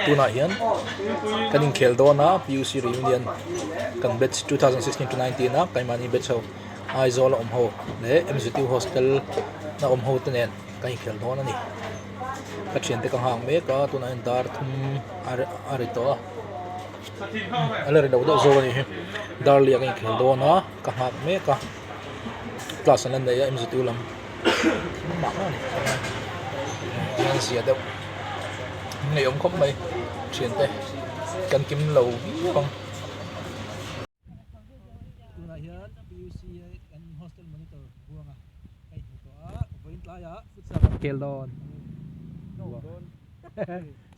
Tunah hian kan inkhel dawn a PUC reunion kan batch 2016 to 19 a keimahni batch ho Aizawl a awm ho leh MZU hostel a awm ho te nen kan inkhel dawn a ni. Ka thiante ka nghak mek a tunah hian dar thum a ri tawh a a la ri lo deuh zawk a nih hi dar liak a inkhel dawn a ka nghak mek a class an la nei a MZU lam mah mah a ni an zia deuh ngeiawm khawp mai thiante kan kim lo viau ang. Tunah hian PUC a kan hostel monitor buanga ka inhmu tawh a vawiin tlaiah futsal kan khel dawn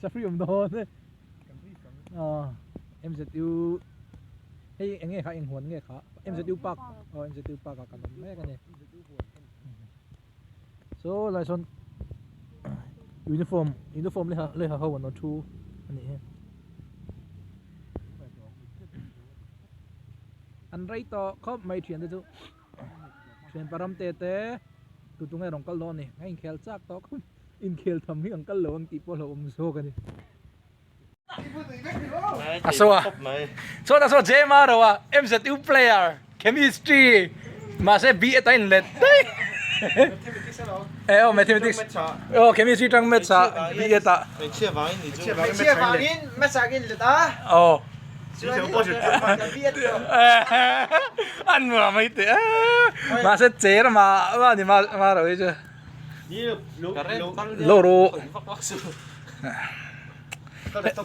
safri awm dawn MZU hei eng nge kha eng huan nge kha MZU park aw MZU park ah kan awm mek a ni saw lai sawn uniform uniform leh ha ho an rawn thu a nih hi. An rei tawh khawp mai thiante chu thian param te te tu tunge rawn kal dawn a ni a inkhel chak tawh khawp inkhel tham hi an kal lo ang tih pawh a hlauhawm zawk a ni. A saw a chuan a saw Jema ro a MZU player chemistry mahse B a ta inlet daih e aw mathematics aw chemistry tang maths ah B a ta Hmeichhia vangin maths ah ka inlet a aw an nuam mai teh a mahse cher mah mah a ni mah ro hi chu lo ru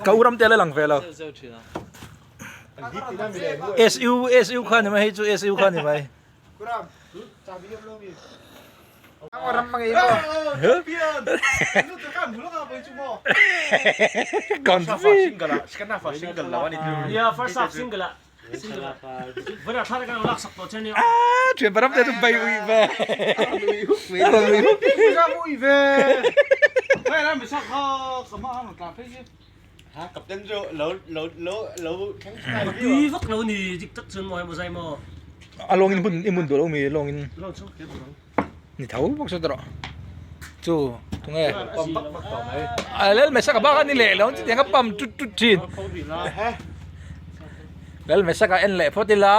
ka u ram te la lang ve lo SU SU kha ni mai hei chu SU kha ni mai Thian param te chu bai ui ve a rawn ui huk A lawngin hun i hmun duh lo mi lawngin ni tho bawk saw tawh chu tunge a lel mai saka bak a ni leh lo chutiang a pump tut tut thin lel mai saka en leh phawt ila.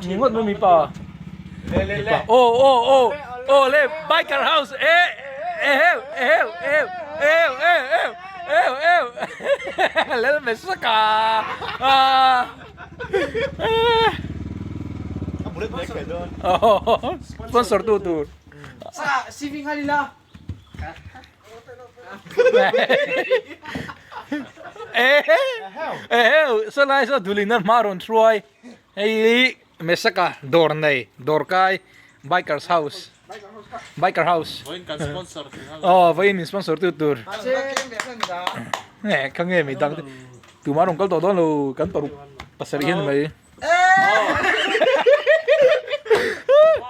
Ni ngawt mai mipa mipa aw aw aw aw le biker house eh eheu eheu eheu eheu eheu eheu eheu lel mai saka ah. Sponsor tu tur. CV nghal ila. Eheu saw lai saw dulin a hma rawn hruai hei Mesaka dawr nei dawrkai bikers house biker house aw vawiin min sponsor tu tur eh kha nge mi dang te tumah rawn kal tawh dawn lo kan paruk pasarih hian mai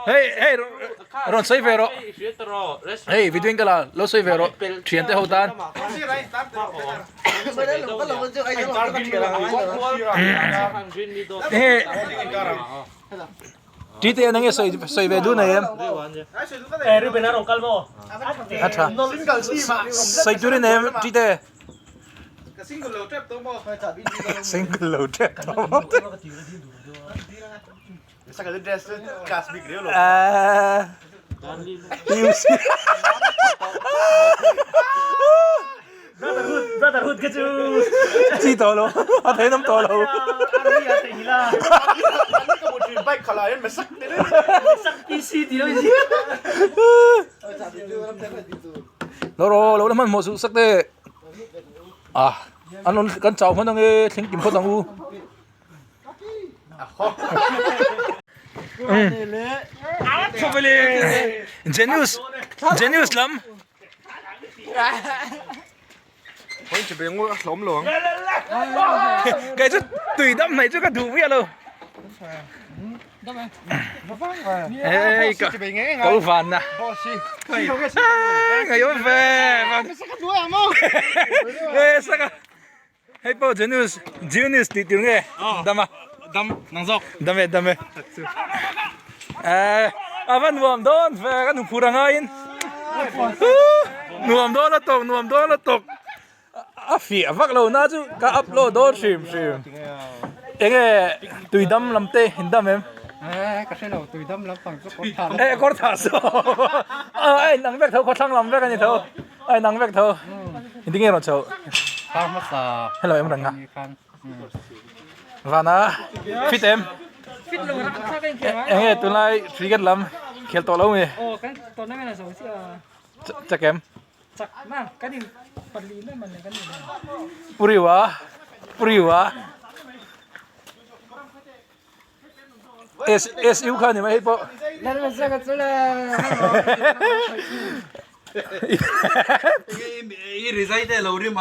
hei hei rawn sawi ve rawh hei video in ka la lo sawi ve rawh thian te ho tan Tite an enge sawi sawi ve dun em? A tha. Sawi turin em Tite? Single lo tep tawh maw? Brotherhood, brotherhood ka chu. Chi tawh lo, a thei nawm tawh lo. Lo rawh, lo la hmanhmawh suh sak teh. Ah, an rawn kan chau hman ange thleng kim phawt ang u. Genius, Genius lam. Kei chu tui dam mai chu ka duh miah lo. Ei ka ko van na. Ngai awm ve. Ê saka. Hei pawh Genius Genius tih tur nge dam a. Dam nang zawk. Dam e dam e. Ê a va nuam dawn ve ka nuphur a ngaiin. Nuam dawn a tawk, nuam dawn a tawk. A fiah vak lo na chu ka upload dawn hrim hrim. Enge tuidam lam te in dam em? Eh ka hre lo tuidam lam pang chu kawr thah lam. Eh kawr thah saw. A in ang vek tho khawthlang lam vek a ni tho. A in ang vek tho. Engtin nge rawn chhoh? Kar hmasa. Hello em ranga. Vana fit em? Fit lo rak thlak a inkhel a. Enge tunlai cricket lam khel tawh lo mi? Aw kan tournament a zo chiah a. Chak em? Chak na kan in pali mai man le kan in. Puriwa Puriwa S S U kha ni mai hei pawh. I rizai te lo rim a.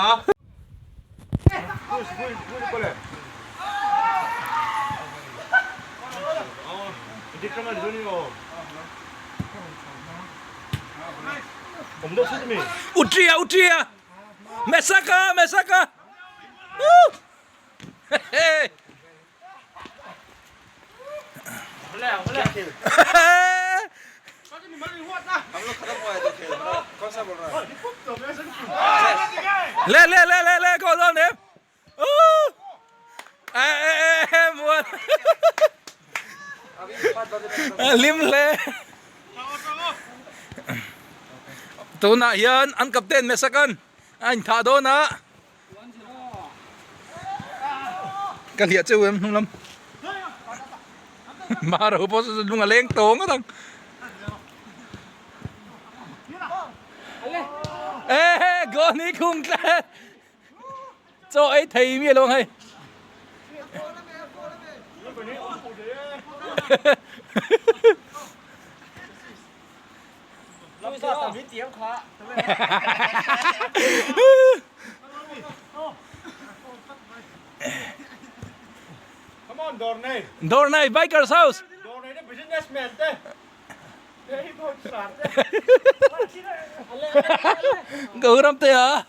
Utria Utria Mesaka Mesaka Le le le le le go dawn em e e e muan lim hle tunah hian an captain Mesakan a inthah dawn a. Ka hliah cheu em hnung lam Maro pawh chu lung a leng tawng ngawt ang e he gawni khung tlat chaw ei thei mi alo ang hei Dornei Bikers House. Gauram te a.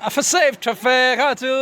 A fa save tha fe kha chu.